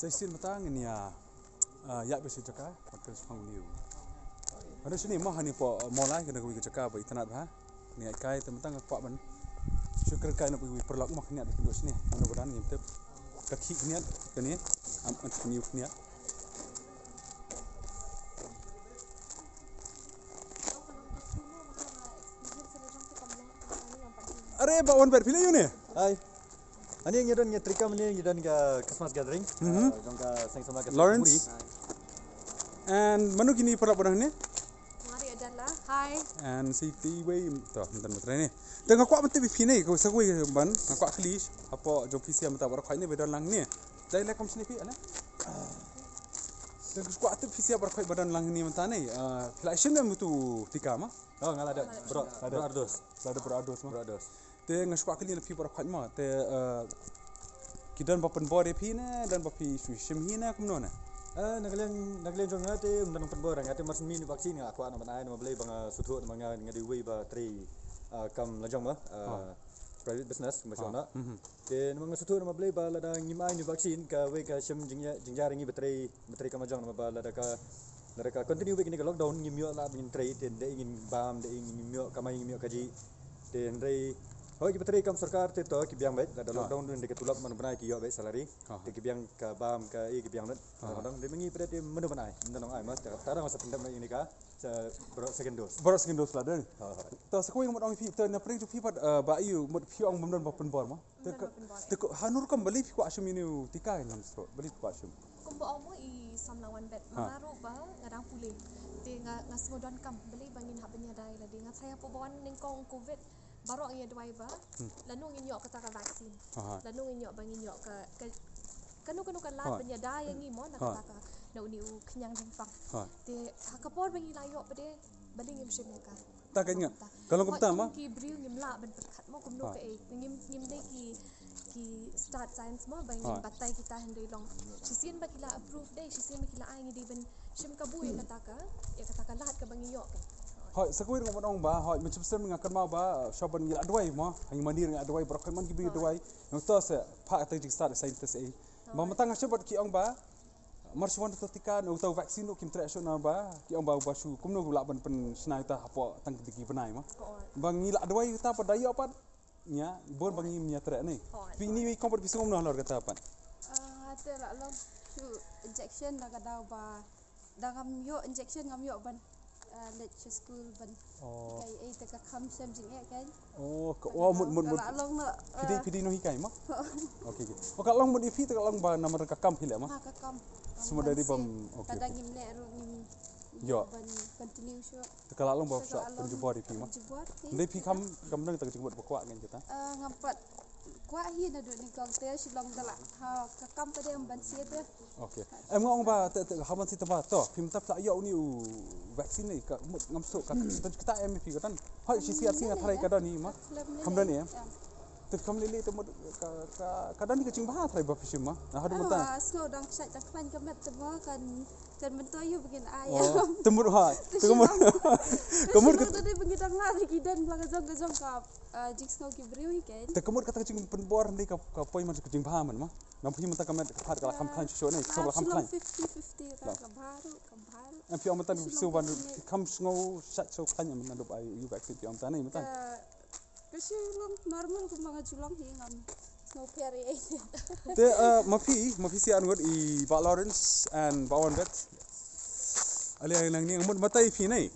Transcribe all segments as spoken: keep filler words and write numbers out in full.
Sa shisien mynta ngin ïa, ah, ïaid beit sha jaka, bad kren shaphang une u. Haduh shane mo, hangne hapoh, ah, mawlai, kane kawei ka jaka ba itynnad bha. Ngin ïaid kai, te mynta nga kwah ban shu kren kai na kawei ka paralok mo, khyndiat ba kin duh shane. Mano ba don ngim tip. Ka khih khyndiat kane, am, an khynñiuh khyndiat. Are, Bah Wanbeit, phi leh aiu ne? Hai. Hangne ngi don, ngi treikam hangne, ngi don ka Christmas gathering. Mhm. Ah, jong ka Seng Samla ka Lawrence. Seng Khuri. And mano kine ki paralok ba don hangne? Nga dei Adela. Hai. And sa kawei, to, mynta mynta ne. Te nga kwah ban tip ïa phi ne, ka sa kawei ban, nga kwah kylli, hapoh jong phi sha mynta baroh khoit ne ba don lang ne. Dei leh kam shane phi, ale? Te nga kwah tip phi sha baroh khoit ba don lang ne mynta ne. Ah, phi la shim ne mo tu tika mo? Oh, nga la dep. Bro, bro Ardos. La dep bro Ardos mo. Bro Ardos. Te nga shu kwah kylli na phi baroh khoit mo. Te, eh, ki don ba pynbor ïa phi ne, don ba phi shu shim hi ne, kumno ne? Eh, na ka liang, na ka liang jong nga te, ym don pynbor, nga te mar shu mih ïa u vaccine nga kwah nang ban ai, namar balei ba nga sngewthuh, namar nga, nga dei uwei ba trei, eh, kam lajong mo, eh, Ha. private business, mo Ha. shong na. Mhm. Te namar nga sngewthuh namar balei ba lada ngim ai ïa u vaccine, kawei ka shem jingja-, jingjar ïa ngi ba trei, ba trei kam lajong namar ba lada ka, lada ka continue beit kane ka lockdown, ngim ïoh lad ngin trei, te dei ngin bam, dei ngim ïoh kamai, ngim ïoh kajih. Te hynrei hooid kiba trei kam sorkar te to ki biang beit, lada Ha. lockdown dei ka tulop man bnai ki ïoh beit salary. Ha, ha. Te ki biang ka bam ka ei ki biang lut. Ha, ha. Dang dei ma ngi pat te mano ban ai, mano ban ai ma, te ta dang sa pyndep ma ïa kane ka. Sa baroh second dose. Baroh second dose la dei. Ha, ha. To sa kawei nga mut ong ïa phi, to na pyrshah jong phi pat, eh, ba ïa u mut phi ong bym don ba pynbor mo. Te Bym don ka, ba pynbor. te ka, ha, hano rukom balei phi kwah shim ïa une u tika, ngam sngewthuh, balei phi kwah shim? Kumba ong mo i samla Wanbeit, Ha. ma nga ruh ba nga dang pule. Te nga, nga sngew donkam balei ba ngin hap ban ïada ïa lade, nga tharai hapoh ba wan nyngkong covid, baroh ngi ïa duwai ba Hmm. lano ngin ïoh kata ka vaccine. Aha. Lano ngin ïoh ba ngin ïoh ka, ka, kano kano ka lad Ha. ban ïada ïa ngi mo na Ha. kata ka, na une u khñiang jingpang. Ha. Te ha ka por ba ngi la ïoh pat de, balei ngim shim ïa ka. Ta ka nga. Ka long kumta mo. Ki briew ngim lah ban pyrkhat mo kumno Ha. ka ei. Ngim, ngim dei ki, ki start science mo ba ngin Ha. batai kita, hynrei long shisien ba ki la approve de, shisien ba ki la ai, ngi dei ban shim kabu ïa kata ka, ïa kata ka lad kaba ngi ïoh ka. Hooid, sa kawei ruh nga mut ong ba, hooid, mynshem snem nga kynmaw ba, eh, shuwa ban ngi la duwai mo, ha ngi mane ruh ngi la duwai, baroh khoit man ki briew Hooid. duwai. Nangta sa phah kata ka jingstat scientist ei. Ba Hooid. mynta nga shem bad ki ong ba, mar shu wan uta u tika, uta u vaccine ruh kim treh shuh namar ba ki ong ba, ba shu kumno u lah ban pynshna uta hapoh tang ki bnai mo. Hooid. Ba ngi la duwai uta pat da ïoh pat. Ïa, bun ba ngim ïa treh ne. Hooid. Phi ni wi kong pat phi sngew kumno halor kata pat? Ah, nga te la long shu injection na ka daw ba da ngam ïoh injection ngam ïoh ban, ah, leit sha skul ban Oh. hikai ei te ka kam shem jingeh kan. Oh, ka, Ka oh, mut, mut, mut. Ka la long no, Phi dei, ah, phi dei nonghikai mo? Okay, okay. Oh, ka long mut ïa phi te ka long ba namar ka kam phi leh mo? Ha, ka kam. Kam Semua ban dari siew. bam, okay, Ka da okay. ngim leh ruh ngim Ïoh. ban continue shuh. Te ka la long ba Te ka shuwa la long pynjubor ïa phi mo? pynjubor, eh. Dei phi kham, kham don kata ka jingmut ba kwah ngan kata? Ah, ngam pat kwah hi naduh nyngkong te, shu long da la. Ha, ka kam pat de ym ban siew te. Okay. Em, nga ong ba, te, te, ha ban siew te ba, to, phim tap la ïoh une u vaccine ne, ka mut ngam sngewthuh ka, ka, kata em phi kata. Hooid, shi siat sngi nga tharai ka don hi mo. Kham don hi em. Te kham lei lei te mut ka, ka, ka don hi ka jingbha tharai ba phi shim mo. Na haduh mynta. Ah, sngew dang shait dang khlaiñ ka met te mo, kan, kan myntoi ïa ba ngin ai. Oh, te mut ha. Te ka mut. Ka mut ka Te dei ba ngi dang lad ki don bla ka jong ka jong ka, ah, jingsngew ki briew hi kan. Te ka mut kata ka jingpynbor ne ka, ka poi man ka jingbha man mo. Nang phi mynta ka met ka phad ka la kham khlaiñ shuh shuh ne, ka la kham khlaiñ. Fifty fifty ka, Lah. ka bha ruh, ka bha ruh. Em phi ong mynta Shu phi shu long ban fifty. kham sngew shait shu khlaiñ em na dup ai u vaccine phi ong mynta ne mynta. Ka, ka shu long normal kumba nga shu long hi ngam sngew pher ei. Te, eh, ma phi, ma phi sha ngut i Bah Lawrence and Bah Wanbeit. Ale nang ni ngut mynta i phi ne.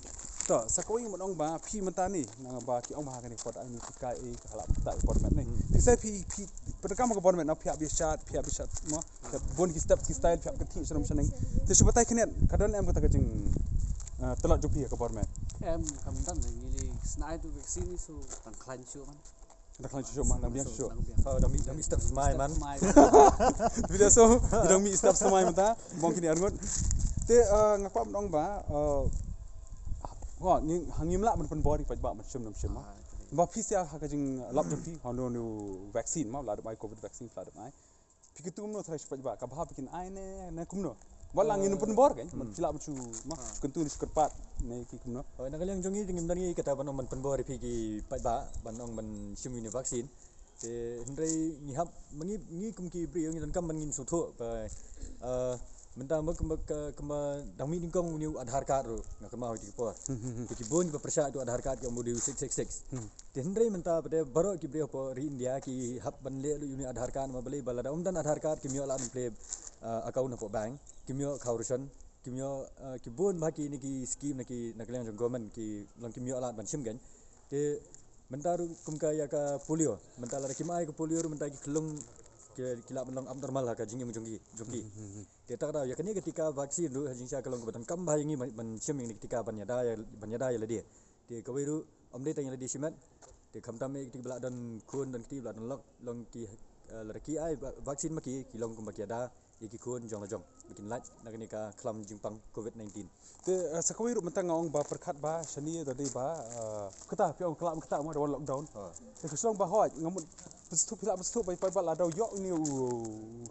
To, sa kawei ngut ong ba phi mynta ne, nang ba ki ong ba ha kane ka por ai ni phi kai ei ka la mynta i por met ne. Hmm. Phi sa phi, phi, pyndonkam ka por met na phi hap ïa shad, phi hap ïa shad mo. Bun ki step ki style phi hap kynthih shnong shnong. Te shu batai khyndiat ka don em kata ka jing, eh, tlot jong phi ha ka bor met. Em, kam don, ngi li snai tu vaccine ni, so dang khlaiñ shuh man. Dang khlaiñ shuh man, dang biang shuh. Dang biang. Oh, dang mih, dang mih step smai man. Smai. Video so, dang mih step smai mynta. Bong kine arngut. Te, eh, nga kwah ban ong ba, eh, ho, ngi, ha ngim lah ban pynbor ïa ki paidbah ban shim nym shim. Ah, okay. Ba phi sha ha ka jinglap jong phi, ha no no vaccine ma, la dep ai covid vaccine, la dep ai. Phi kyntu kumno tharai sha paidbah, ka bha phi kin ai ne, ne kumno? Ba la ngin pynbor kan, Hmm. ba phi lah ban shu, ma, Ah. kyntu ne shu kyrpad ne ki kumno? Oh, na ka liang jong ngi jong ngi, ngim don ngi kata ban ong ban pynbor ïa phi ki paidbah ban ong ban shim ïa une u vaccine. Te hynrei ngi hap, ma ngi, ngi kum ki briew ngi donkam ban ngin sngewthuh ba, eh, mynta ma kumba ka, kumba dang mih nyngkong une u Aadhaar card ruh, nga kynmaw ïa ki por. Te ki bun kiba pyrshah ïa u Aadhaar card, ki ong ba u dei u six six six. Te hynrei mynta pat te baroh ki briew hapoh ri India ki hap ban leh lut ïa une u Aadhaar card, namar balei? Ba lada ym don Aadhaar card kim ïoh lad ban plie, eh, account hapoh bank, kim ïoh khaw ration, kim ïoh, eh, ki bun bha kine ki scheme na ki, na ka liang jong government, ki long kim ïoh lad ban shim kein. Te mynta ruh kum ka ïa ka polio, mynta lada kim ai ka polio ruh mynta ki khyllung ki, ki lah ban long abnormal ha ka jingim jong ki, jong ki. Te ta ka daw ïa kane ka tika vaccine ruh ha jingshisha ka long kaba donkam bha ïa ngi ban, ban shim ïa kane ka tika ban ïada ïa, ban ïada ïa lade. Te kawei ruh ym dei tang ïa lade shimet. Te khamtam ïa kito kiba la don khun, don kito kiba la don lok, long ki, eh, lada ki ai va-, vaccine ma ki, ki long kumba ki ïada ïa ki khun jong la jong ba kin lait na kane ka khlam jingpang covid nineteen. Te, eh, sa kawei ruh mynta nga ong ba pyrkhat ba shane da dei ba, eh, kata phi ong ka la mynta mo da wan lockdown. Ha. Te ka shu long ba hooid nga mut pynsngewthuh, phi lah pynsngewthuh ba paidbah lada ïoh une u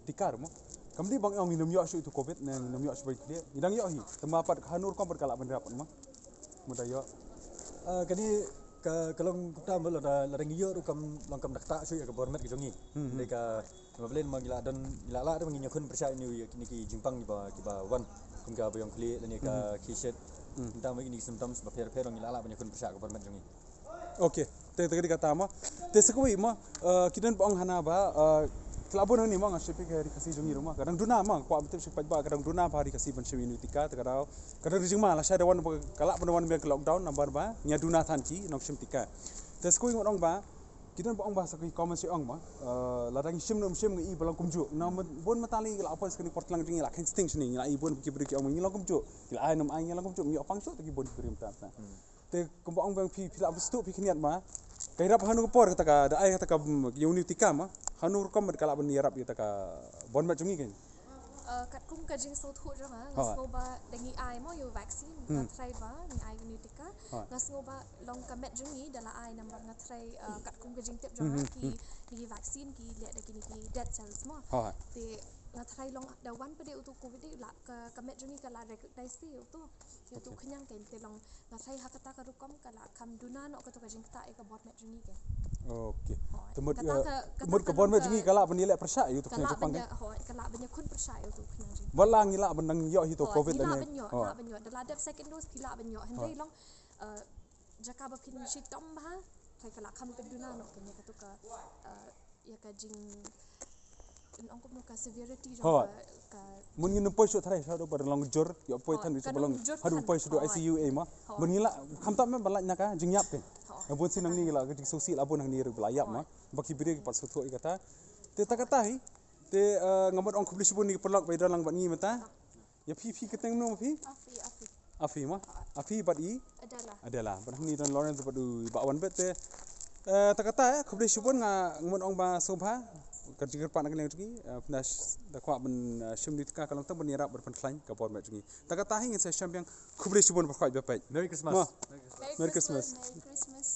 tika ruh mo, kam dei ba nga ong ngin ym ïoh shuh ïa u covid ne ngin ym ïoh shuh ba ïa u khlieh, ngi dang ïoh hi. Te ma pat hano rukom pat ka lah ban ïarap mo. Mynta ïoh. Ah, kane ka, ka long kumta mo, lada, lada ngi ïoh ruh kam long kam da ktah shuh ïa ka bor met ka jong ngi. Hmm, hmm. Dei ka, namar balei? Namar ngi la don, ngi la lah ruh ba ngin ïakhun pyrshah ïa une, ïa kine ki jingpang kiba, kiba wan kum ka ba ïong khlieh lane ka Hmm. khie shet. Hmm. Kumta mo, kine ki symptoms bapher bapher, ngi la lah ban ïakhun pyrshah ka bor met jong ngi. Okay. Te, te ka dei kata mo. Te sa kawei mo, eh, ki don ba ong hana ba, eh, ki la bun hangne mo, nga shu peit ka ri Khasi jong ngi ruh mo, ka dang duna mo, kwah ban tip sha ki paidbah, ka dang duna bha ha ri Khasi ban shim ïa une u tika, te ka daw, ka dang ri jingma, lashai da wan ba ka lah ban wan biang ka lockdown, namar ba ngi ïa duna than ki nongshim tika. Te sa kawei ngan ong ba ki don ba ong ba, sa ki comment shu ong ba, eh, lada ngi shim ne ym shim ngi i ba long kumjuh. Na bun mynta la ngi la poi sa kane por tlang jong ngi, la kheiñ sting shane, ngi la i bun ki briew ki ong ba ngi long kumjuh, ki la ai ne ym ai ngi long kumjuh, ngi ïoh pang shuh te ki bun ki briew mynta. Hmm. Te kumba ong ba phi, phi lah pynsngewthuh, phi khyndiat ba ka ïarap hano ka por kata ka da ai kata ka, mm, ïa une u tika mo, hano rukom ba ka lah ban ïarap ïa kata ka bor met jong ngi kein. Eh, katkum ka jingsngewthuh jong nga, nga Ha. sngew ba da ngi ai mo ïa u vaccine, Hmm. nga tharai ba ngi ai une u tika. Ha. Nga sngew ba long ka met jong ngi da la ai, namar nga tharai, eh, katkum ka jingtip jong Hmm, nga, hmm, ki, hmm. ki vaccine ki leh da kine ki dead cells mo. Ha. Te nga tharai long da wan pat de uto u covid de, la ka, ka met jong ngi ka la recognize te uto, ïa uto u Okay. khñiang kein. Te long nga tharai ha kata ka rukom ka la kham duna noh kato ka jingktah ïa ka bor met jong ngi kein. Okay. Hooid. Te mut, kata eh, ka, te kata mut ka ka bor long met jong ngi ka ka la ban ïaleh pyrshah ïa uto u khñiang jingpang kein. Ka la ban ïa, hooid, ka la ban ïakhun pyrshah ïa uto u khñiang jingpang. Wat la ngi lah ban dang ïoh hi uto u covid lane. Hooid, ngi lah ban ïoh, hooid, lah ban ïoh. Da la dep second dose phi lah ban ïoh. Hynrei long, eh, jaka ba phin shitom bha, tharai ka la kham pyndonkam noh kein ïa kato ka, eh, ïa ka jing, yn ong kumno, ka severity jong Hooid. ka, ka Mut ngin ym poi shuh tharai, shuh ba long jur, ïoh poi Hooid, than ka ba long long jur haduh than. Poi shuh Hooid. I C U ei mo. Hooid. Mut ngi la khamtam ba lait na ka jingïap kein. Hooid. Bun sien nangne la ka jingsngewsih la bun hangne ruh ba la ïap mo. Hooid. Ba ki briew ki pat sngewthuh ïa kata. Te ta kata hi. Te, eh, nga mut ong khublei shibun ïa ki paralok ba ïadon lang bad ngi mynta. Ïa phi, phi kyrteng mano ma phi? Afi, Afi. Afi mo? Afi bad i? Adela. Adela. Bad hangne don Lawrence bad u Bah Wanbet te. Eh, ta kata, eh, khublei shibun, nga mut ong ba sngewbha ka jingkyrpad na ka liang jong ngi, eh, pynda sh-, da kwah ban, eh, shim ïa u tika, ka long tang ban ïarap bad pynkhlaiñ ka bor met jong ngi. Ta kata hi ngin sa ïashem biang, khublei shibun, ba khot ba peit. Merry Christmas. Mo. Merry Christmas. Merry Christmas. Merry Christmas.